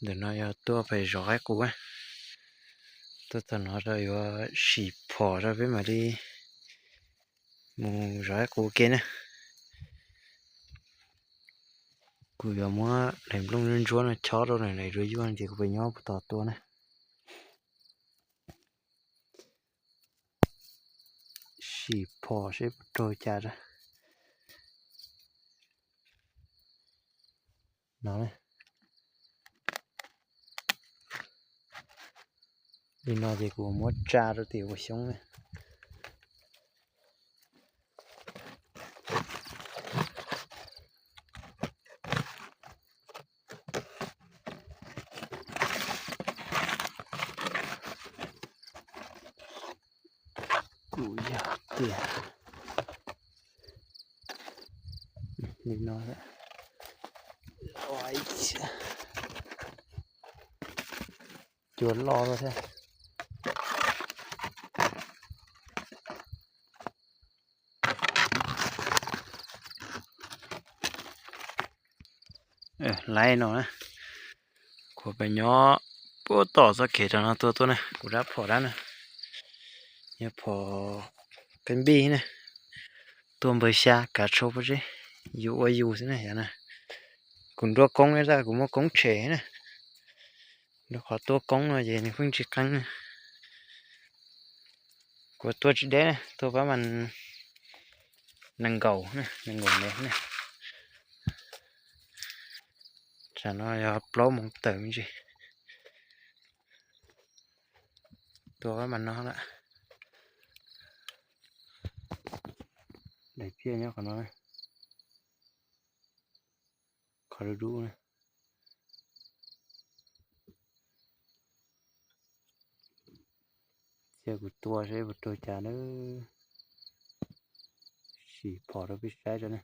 Ntawm no yog tuaj pem zov qaib qus. Tuaj txog no rau yuav sim phom rau peb mam li mus zov qaib qus ke na. Kuv yuav muab daim nplooj ntsuab ntsuab no chob rau na, daim duav yuaj ces kuv pem nyob puag tom tua na. Sim phom seb puas raug cas rau no. Li no ces kuv muab tsa rau tim ua xyoob na. Kuv yog tias li no, cua loj thiab. Laib no na, kuv pem nyob puag tom txoj kev rau no tuaj tuaj na, kuv dab phom dab na, yog phom qe npij na, tuaj npawg xya kav tshuaj pob zeb, yus ua yus xwb na yom na. Kuv nruab koob tab kuv muaj koob tshem na, rau qhov tuaj koob no ces nws pheej tsis qeeb na. Kuv tuaj tsis deb na, tuaj pab mas nees nkaum, nees nkaum mev na. Tsam no yog plaub moos tawm me ntsis. Tuaj pab mas no lawm. Daim phiaj nyob qhov no, qhov dub dub na. Cia kuv tua seb puas raug cas na. Sim phom rau peb saib rau ne.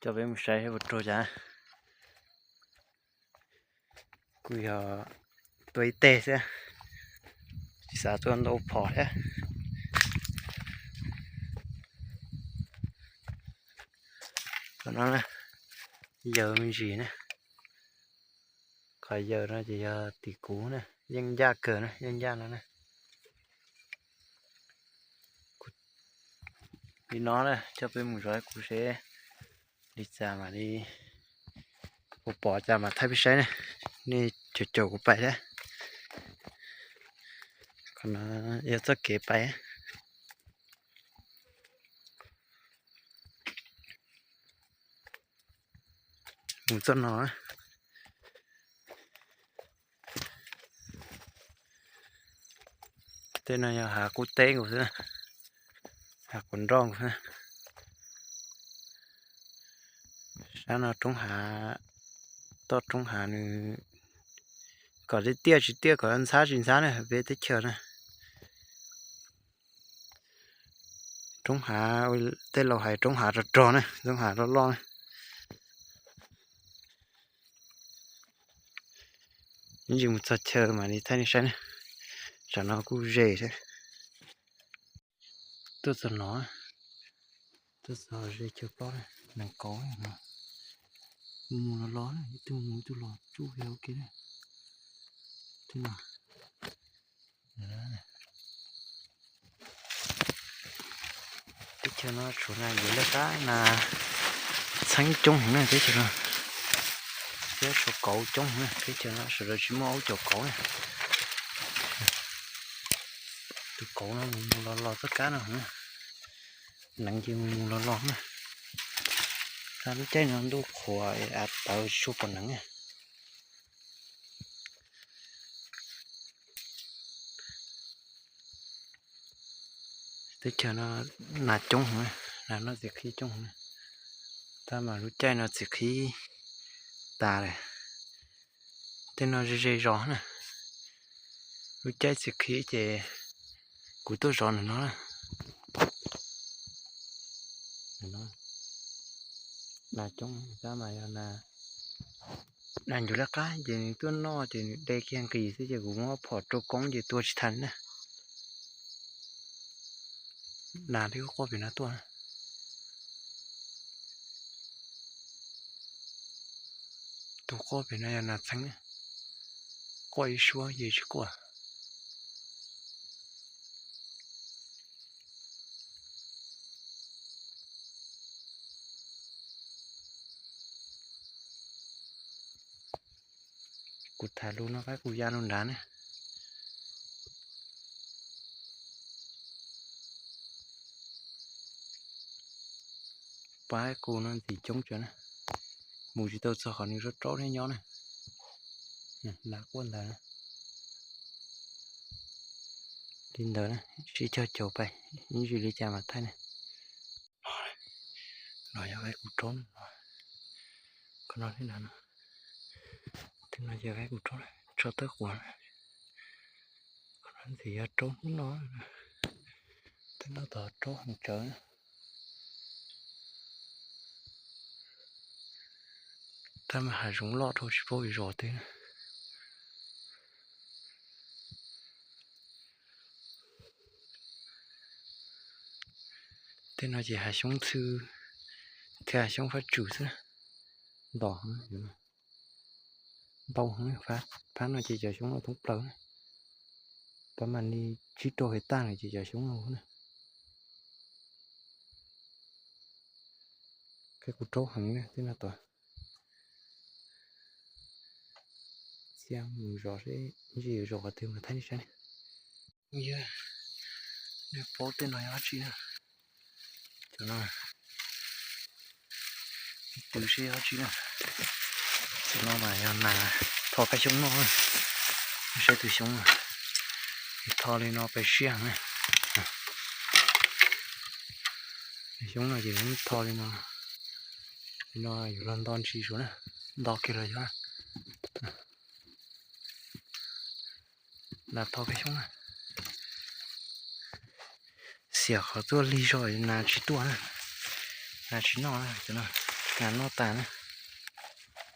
Coj peb mus saib seb puas raug cas. Kuj yog tua ib teg xwb, tsis xav tua ntau phom thiab. Qhov no yawg me ntsis na, qhov yawg no ces yog tim kuv na, yeej ncaj kawg na, yeej ncaj no na. Li no na, coj peb mus zov kuv seb li cas mam li, kuv pom cas mam thaij peb saib ne. Nej caum caum kuv pais thiab. Qhov no yog txoj kev pais. Mus txoj no. Tej no yog hav qub teb nkaus xwb, hav quav nroj nkaus xwb. Sab no roob hav, toj roob hav nws kom tiaj tiaj tsis tiaj, kom ntxhab tsis ntxhab na, peb teb chaws na. Roob hav, tej laus hais roob hav rog rog na, roob hav loj loj na. Ib ntsis mus txog chaw mam li thaij nej saib na. Tsam no kuj ze thiab. Tuaj txog no, tuaj txog ze chaw plaub na, nees kaum no. Mus los los na, ib tug mus ib tug los tsuj yog ua ke na. Twb no. Teb chaws no tshuav nas yuav laj kab nas txheeb coob heev na teb chaws no. Thiab tshuav kauv coob heev na teb chaws no, sawv daws tsis muaj aub caum kauv na. Tus kauv no mus mus los los txoj kab no heev. Neev ces mus mus los los na. Lub caij no ntuj qhuav av tawv tsis tshua pom neev. Teb chaws no nas coob heev, nas noj txiv qhib coob heev, tab mas lub caij no txiv qhib tas lawm. Tej no ze ze zos na, lub caij txiv qhib ces kuv tuaj zov ntawm no na. Nas coob tab mas yog nas ncuav liab qab ces nws tuaj noj ces nws de kiag nqis xwb ces kuv muab phom rau koob ces tua tsis tau na. Nas thiab quaj pem no tuaj. Tus quaj pem no yog nas txheeb, quaj ib suab ces tsis quaj. Kuv tham lus no pab kuv ya lub nrad ne. Pab kuv no ntxim coob tsav na, mus tsis tau txog qhov nws raub raub thiab nyob na. Nas quaj ntawd na. Li ntawd na, sib cog caum pais, ib ntsis li cas mas thaij ne. No yog vaib kuv raub, qhov no thiab no, tej no ces vaib kuv raub, tso tawb quav. Qhov no ntxim yog raub hnub no, tej no tod raub heev tsawv. Tab mas hav zoov loj dhau tsis paub yuav zov twg na. Tej no ces hav xyoob txhwb thiab hav xyoob fab tswm xwb. Ntom heev, ntau heev, phab no ces cov xyoob no thoob plaws. Tab mas li tsib rau hais tag lawm ces cov xyoob no na. Kab kuv raub heev tej no tod. Cia mus zov seb ntsis zov qhov twg mas thaij nej saib ne. Yog nej paub tej no yog dab tsi na. Cov no, ib tw seb yog dab tsi na. Cov no mas yog nas tho kab xyoob noj. Saib tus xyoob, tho li no pes siab heev na. Xyoob no ces tho li no, li no yuav los nto ntsis suav na, nto kiag los yog. Nas tho kab xyoob na. Xiam qhov tuaj lig zog nas tsis tuaj na, nas tsis noj na, nas noj tas na,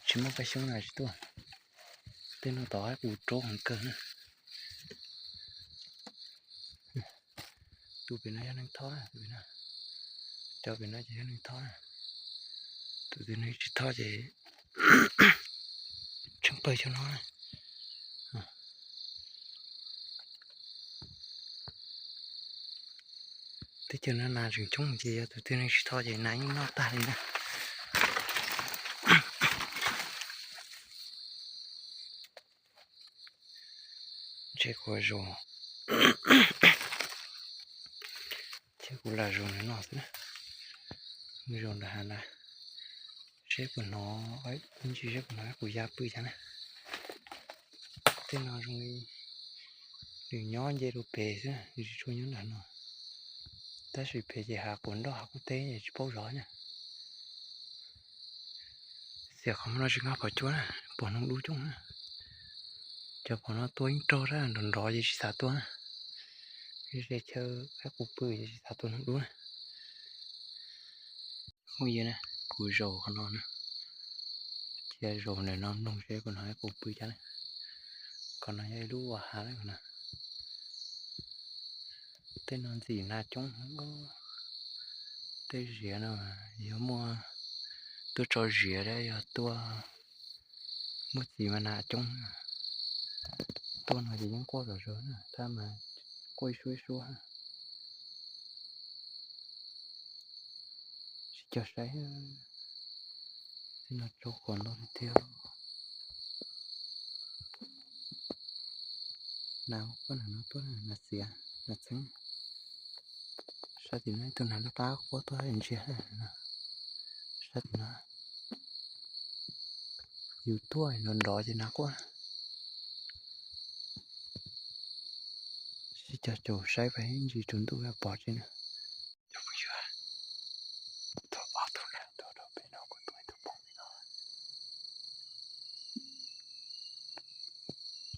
tsis muaj kab xyoob nas tsis tuaj. Tej no tod kuv raub heev kawg na. Tus pem no yog neeg tho na, tus pem no, cov pem no ces yog neeg tho na. Tus twg neeg tsis tho ces tseem pawg cov no na. Teb chaws no nas tseem coob ces yog tus twg neeg tsis tho ces nas yeej noj tag li na. Ntshe kuv zaum, ntshe kuv lam zaum nws no xwb na. Zaum nram hav na, seb puas hnov, ib ntsis seb puas hnov kuv ya pw cas na. Tej no zoo li nws nyob nce rau pem xwb, nws tsis tshua nyob nram no. Tab sis pem ces hav quav nroj hav qub teb es tsis paub zov na. Xiam qhov no tsis nkag phom cua na, pom hnoos dub coob na. Cov phom no tua yeej raug, nrov nrov ces tsis xav tua na. Ze chaw hav quv pw ces tsis xav tua hnoos dub na. Kuv zaum qhov no na, cia zaum ntawm no mloog seb puas hnov hav quv pw cas na. Qhov no yog ib lub ua hav na. Tej no ntxim nas coob, tej ziav no yog muaj tuaj tso ziav thiab yog tuaj muaj txiv mas nas coob. Tuaj no ces yeej quaj zom zaws na, tab mas quaj ib suab ib suab. Tsis cog saib, tej no raug qhov ntau tiag tiag. Nas quaj no tuaj, nas xiav, nas txheeb. Sab tim no ib tug nas laj qab quaj tuaj ntsia. Sab tim no yus tuaj nrov nrov ces nas quaj. Sib cog caum saib pes ntsis rau ntuj pom tseeb na. Cov phooj ywg, tuaj ob tug na, tuaj rau pem no kuv tuaj ib tug poob pem no.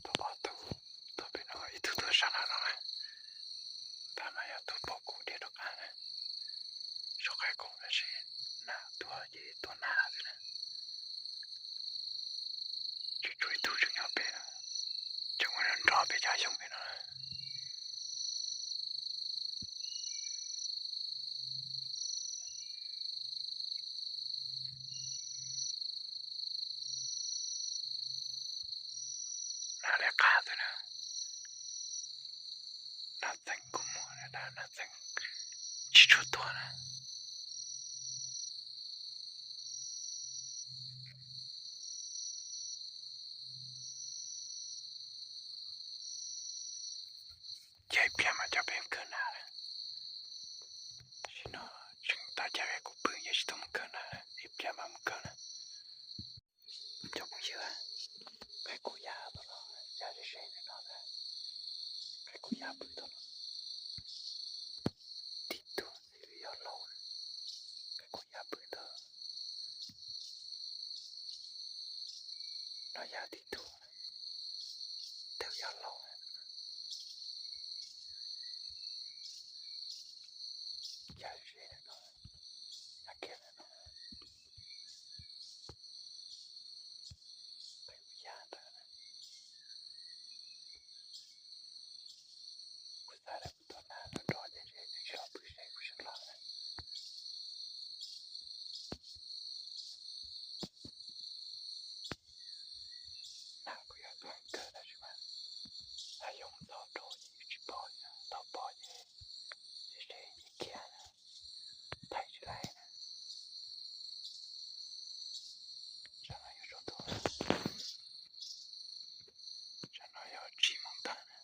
Tuaj ob tug, tuaj pem no ib tug tuaj sab nraud no na. Tab no yog tus pom kuv dhia rov qab na. Soj qab koom tab sis nas tuaj ces tuaj nag xwb na. Tseem tshuav ib tug tseem nyob pem, tseem ua nrov pem cov xyoob pem no. Nas li qab xwb na. Nas txeev kua muag na, nas txeev tsis tshua tuag na. Ces ib pliag mas cov peb mus kawg nas lawm. Tam sim no tseem tau cov peb kuv pw ces tsis tau mus kawg nas lawm, ib pliag mas mus kawg na. Cov phooj ywg, qaib qus yaj tod no, yaj ze ze li no na, qaib qus yaj pw tod no. Tib tug xws li yog laus, qaib qus yaj pw tod. No yog tib tug, twb yog laus. Yaj ze no, yaj kiag no, qaib qus yaj ntawd. Kuv xav tias kuv tuaj nag nrov nrov ces ntshe nws tsis pw seb kuv tsis los na. Nag kuj yog tuaj kawg tab sis mas yog mus txog rau ces tsis pom, tau pom ces seb ces khiav na, thaij tsis laib na. Tsam no yog tsaus ntuj, tsam no yog tsib moos tag na.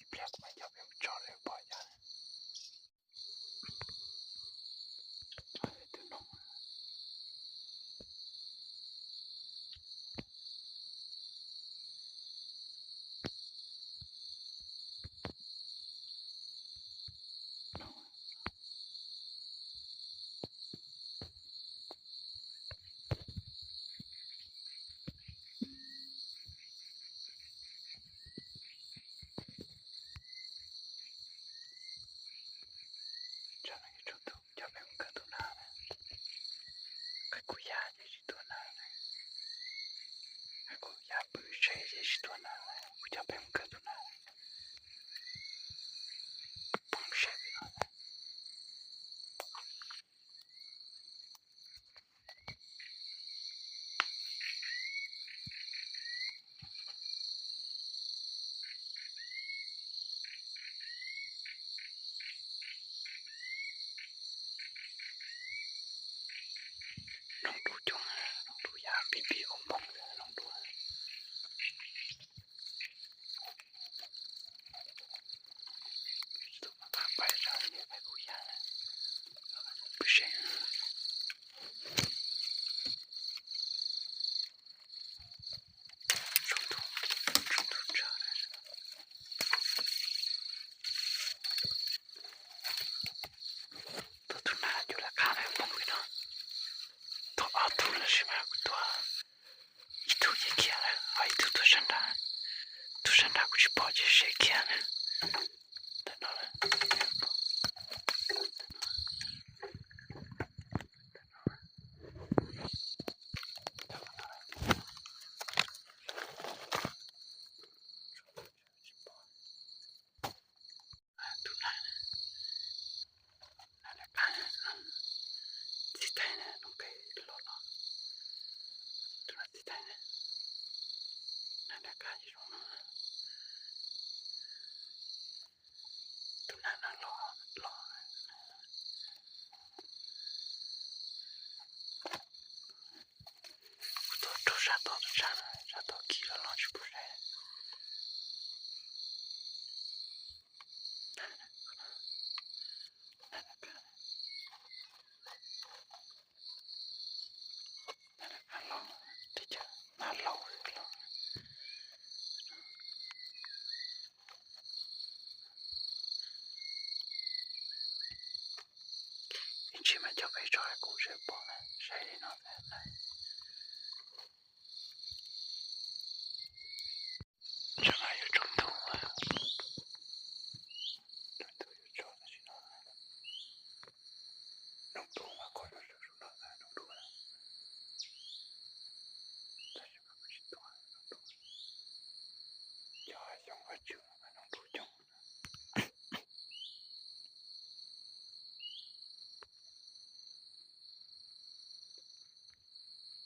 Ib pliag kuv mam coj peb mus tso lawm pom cas. Tsam no yuav tsaus ntuj, coj peb mus kawg tus nag na. Qaib qus yaj ces tsis tuag nag na. Qaib qus yaj pw tsev ces tsis tuag nag na. Kuv coj peb mus kawg tus nag. Poob seb pem no. Noog dub coob, noog dub yaj pib pib ua npoo, noog dub. Tsis tau pab pais zog li qaib qus yaj, pw seb. Tsaus ntuj, tsaus ntuj tshaj. Tuaj tus nag cua lawv qab lawv poob pem no. Tuaj ob tug los sis mas kuv tuaj ib tug ces khiav lawm, ho ib tug tuaj sab nrad. Tus sab nrad kuv tsis pom ces seb khiav lawm. Ntawm no lawm. Tus nag, nag lawv qab, txij thaij na, noog qes los los. Tus nag txij thaij na, nag lawv qab ces zoo no. Tus nag no los los. Kuv tuaj rau sab tod, sab tod kis los los tsis pom seb. Tsis mas coj peb tso kuv seb pom na, saib li no na. Tsam no yuav tsaus ntuj, tsaus ntuj yuav tsaus tam sim no. Noo dub mas qhov no, noo dub, tab sis mas kuv tsis tuaj noo dub, cov xyoo vaj tswv mas noo dub coob.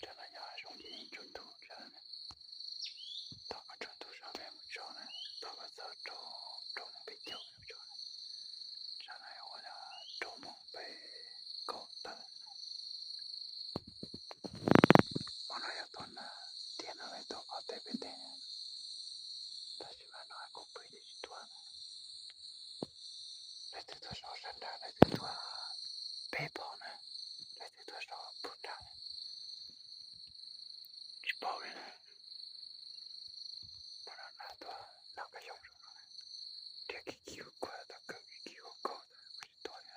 Tsam no yog zoo ces yeej tsaus ntuj lawm na. Thov koj tsaus ntuj sawv peb mus tso na, thov koj txhob rau, rau moos peb caug tso na. Tsam no yog ua rau moos peb kaum tawm. Hmo no yog tuaj na, tiam no lawv tuaj qhov teb peb teb, tab sis mas no kuv pw ces tsis tuaj. Leej twg tuaj sab nrad, leej twg tuaj peb pom na, leej twg tuaj sab puag nrad, tsis paub li na. Hmo no na tuaj noj kab xyoob zoo no, nrhiav kiv kiv kuj kuag, tau kawg kiv kiv kuj kuag, kuv tsis tuaj li na.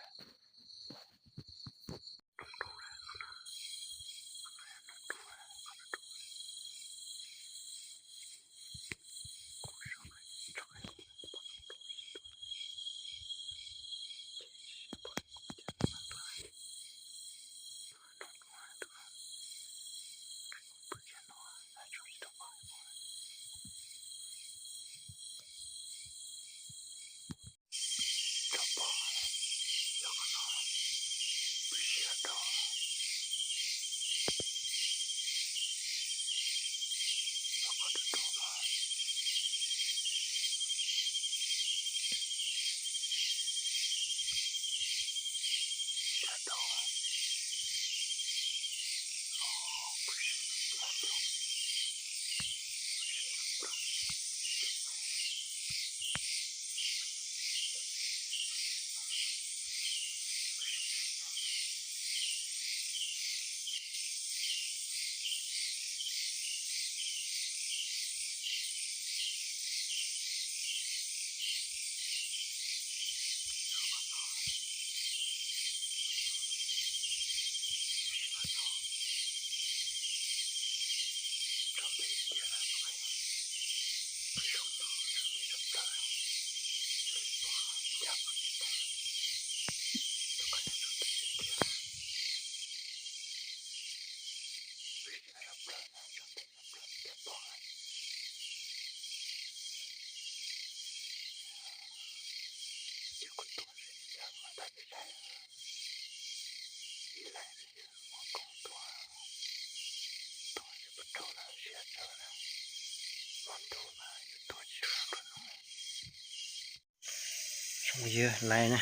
Zoo yog laiv na,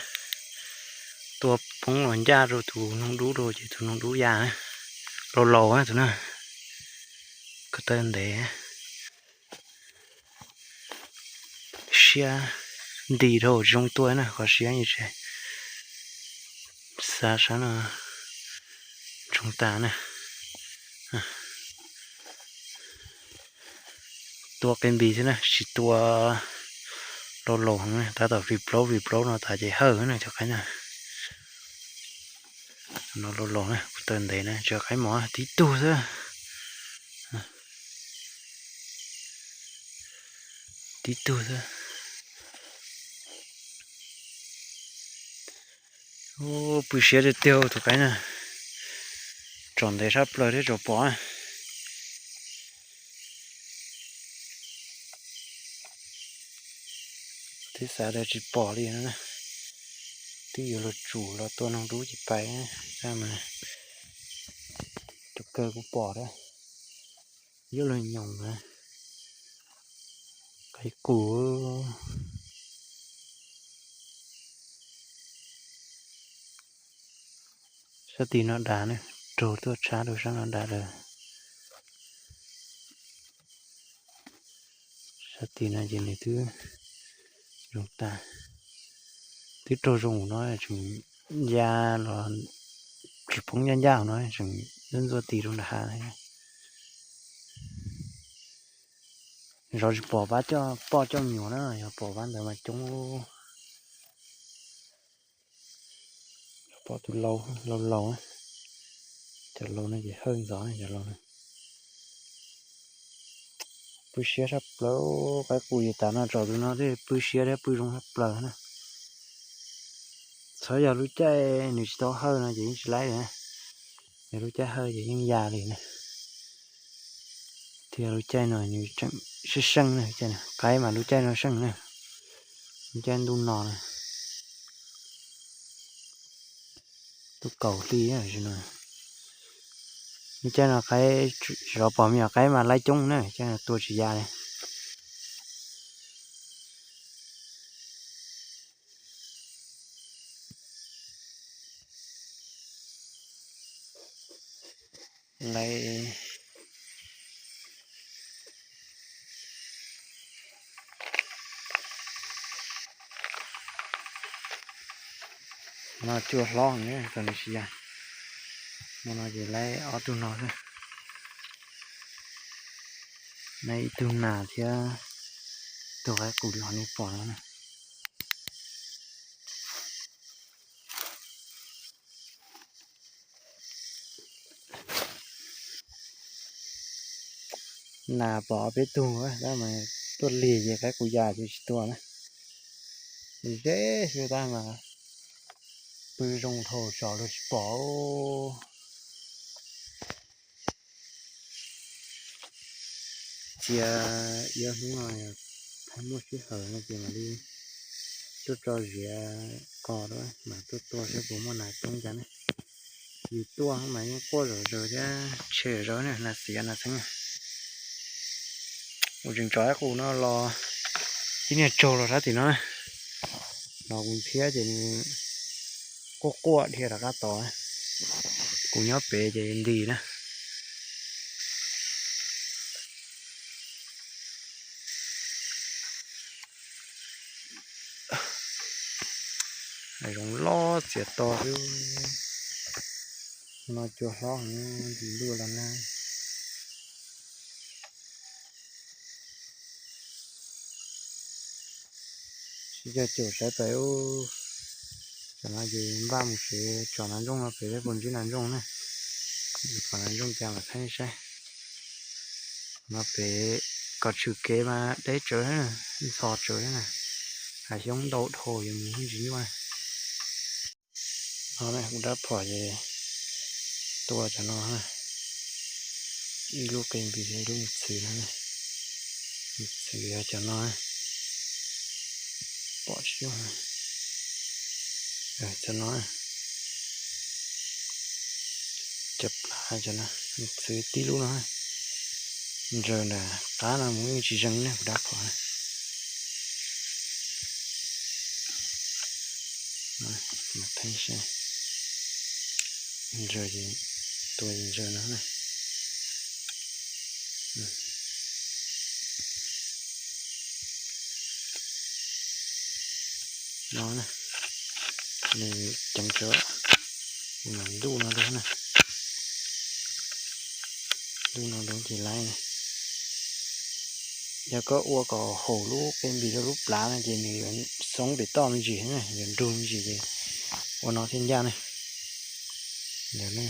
tua poob los ncaj rau tus noog dub rau ces tus noog dub ya na, laus laus na tus na, ko taw ntev. Siab nti dhau tsis zoo tua na, qhov siab yeej tsis xav sab no ntsoog tas na. Tua qe npis xwb na, tsis tua laus laus heev na, tab tom vim plaub vim plaub no tas ces hawj na cov qaib na. No laus laus na, ko taw ntev na, tsis yog qaib mos, tib tug xwb. Tib tug xwb. Pw siab tiag tiag tus qaib na. Tsom ntev sab plaws thiab tsuas pom. Twb xav tias tsis pom li no na. Twb yuav luag tsum los tua noog dub ces pais, tab mas tus kawg kuj pom thiab. Yuav luag nyoos na. Qaib qus. Sab tim no dav na, raug tuaj tshab rau sab no dav lawm. Sab tim no ces nws twb zoo tas, twb raug zoo no tseem ya los tsis poob ncaj ncaj no tseem ntxuaj ntxuaj tis rau nram hav. Zov tsis pom pab coj poj coj me nyuam na, yog pom pab ntawd mas coob. Pom tus laus laus laus, cov laus no ces hawj ntxov cov laus no. Pw siab sab plaws, qaib qus yav tas no tso tus no thiaj pw siab thiab pw zoo sab plaws na. Txhawv yog lub caij nws tsis tau hawj no ces yeej tsis laib li, yog lub caij hawj ces yeej ya li na. Thiab lub caij no nws tseem seej seej na, qaib mas lub caij no seej na, lub caij ntuj no na. Ntuj kaum hli no, lub caij no qaib, tsis los pom me nyuam qaib mas laib coob na, caij no tua tsis ya li. Laib no cua hlob ne, txom nyem tsis ya. Hmo no ces laib ob tug no xwb, laib ib tug nas thiab tus qaib qus li qhov nej pom no na. Nas pom ob peb tug tab mas tuaj lig ces qaib qus ya ces tsis tua na. Ze xwb tab mas pw zoo dhau tso luag tsis pom. Cia ib hnub no thaum muaj sij hawm no ces mam li tuaj tso ziav kos rau mas tuaj tua saib puas muaj nas coob cas ne. Yus tuaj mas yeej quaj zom zaws thiab tshem zom zaws na, nas xiav nas txheeb. Kuv tseem tso ib qus no los ib niag tsaug los sab tim no na, los kuv ntxhiab ces nws quaj quaj dhia rov qab tod. Kuv nyob pem ces nti na. Zoov loj txias to xwb. No cua hlob heev, nti ntuj los nag. Sib cog caum saib pais ub. Tam no ces npaj mus tsev, tsom nas ntsooj no pem peb puas ntsib nas ntsooj na. Pom nas ntsooj cas mam thaij saib. No pem kom tshwm kev mas deb tsawv, ntxhov tsawv na. Hav xyoob ntau dhau yuav mus yeej tsis nyuaj. No ne, kuv rab phom ces tua cov no, ib lub qe npis thiab ib lub me txwv no. Me txwv yog cov no, pom tsis, cov no, cov plav cov no, me txwv tib lub no. Ntsaws nram qab no mus yeej tsis zeeg ne kuv rab phom. Ntsaws ces tua ntsaws no. No, nws ceev tsawv, ntuj no rau na, ntuj no rau ces laib. Yog koj ua kom haum lub qe npis rau lub plav no ces nws yuav xoob pem toj me ntsis na, yuav nrug me ntsis ces ua no thiaj ncaj ne. Yog ne,